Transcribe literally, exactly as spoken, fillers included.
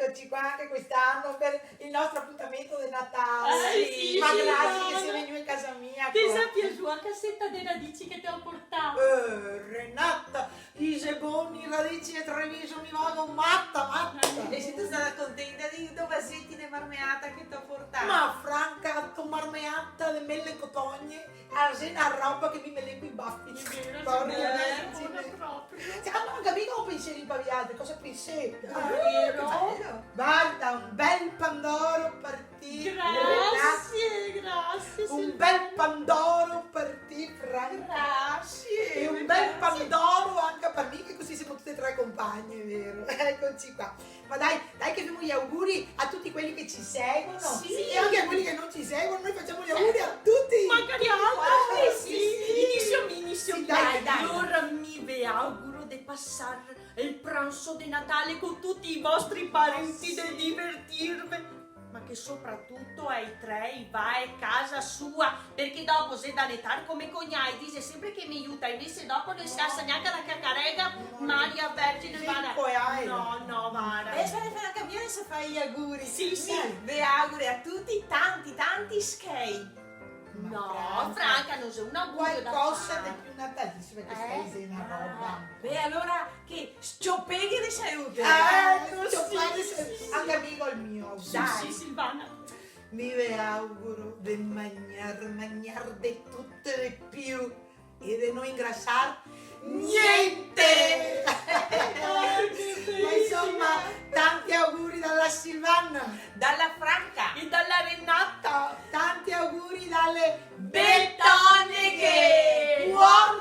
Eccoci qua anche quest'anno per il nostro appuntamento de Natale. Eh, sì, sì, sì. Ma grazie che sei vegnù in casa mia. Te xe piaxuo a caseta de radici che te go portà? Eh, Renata, i xe boni i radici de Treviso, mi vago mata, mata. E sito stata contenta dei do vaseti de marmeata che te go portà? Ma Franca, to marmeata de mele cotogne, a xe na roba che mi me leco i bafi. Xe vero, xe vero, xe bona proprio. Cioè, ma anca mi go pensieri pa vialtri, cosa pensé? Ah, vero? Che bel. Varda, un bel pandoro par ti. Grazie, grazie, Silvana. Un bel pandoro par ti, Franca. Grazie. E un bel pandoro anca par mi, che cusì semo tute e tre conpagne, vero? Eccoci qua. Ma dai, dai che femo i auguri a tuti quei che ci seguono. Sì. E anca a quei che no ci seguono, noi femo i auguri a tuti. Magari altri. Sì, sì, sì. Inisio mi, inisio mi. Sì, dai, dai. Alora mi ve auguro de pasar el pranso de Natale co tuti i vostri parenti, de divertirve. Ma che sopratuto ai tre i vae casa sua, parché dopo xe da netar co me cognà, i dixe senpre che me iuta, invese dopo no i scasa gnanca na cacarega, Maria Vergine, vara. Cinque ani. No, no, vara. Eh, speta, speta, che mi deso fao i auguri. Sì, sì. Dai. Ve auguro a tuti tanti, tanti schei. Ma no, Franca, Franca, no xe un augurio da far. Qualcosa de più natalizio, parché schei xe na roba. Beh, alora che s-ciopeghe de salute. Eh, sì, ciopeghe de salute. Anca mi go el mio augurio. Dai. Sì, sì, Silvana. Mi ve auguro de magnar, magnar de tuto e de più e de no ingrasar gnente. Ma insoma, tanti auguri dala Silvana. Dala Franca. E dala Renata. Tanti auguri dale Betoneghe. Buon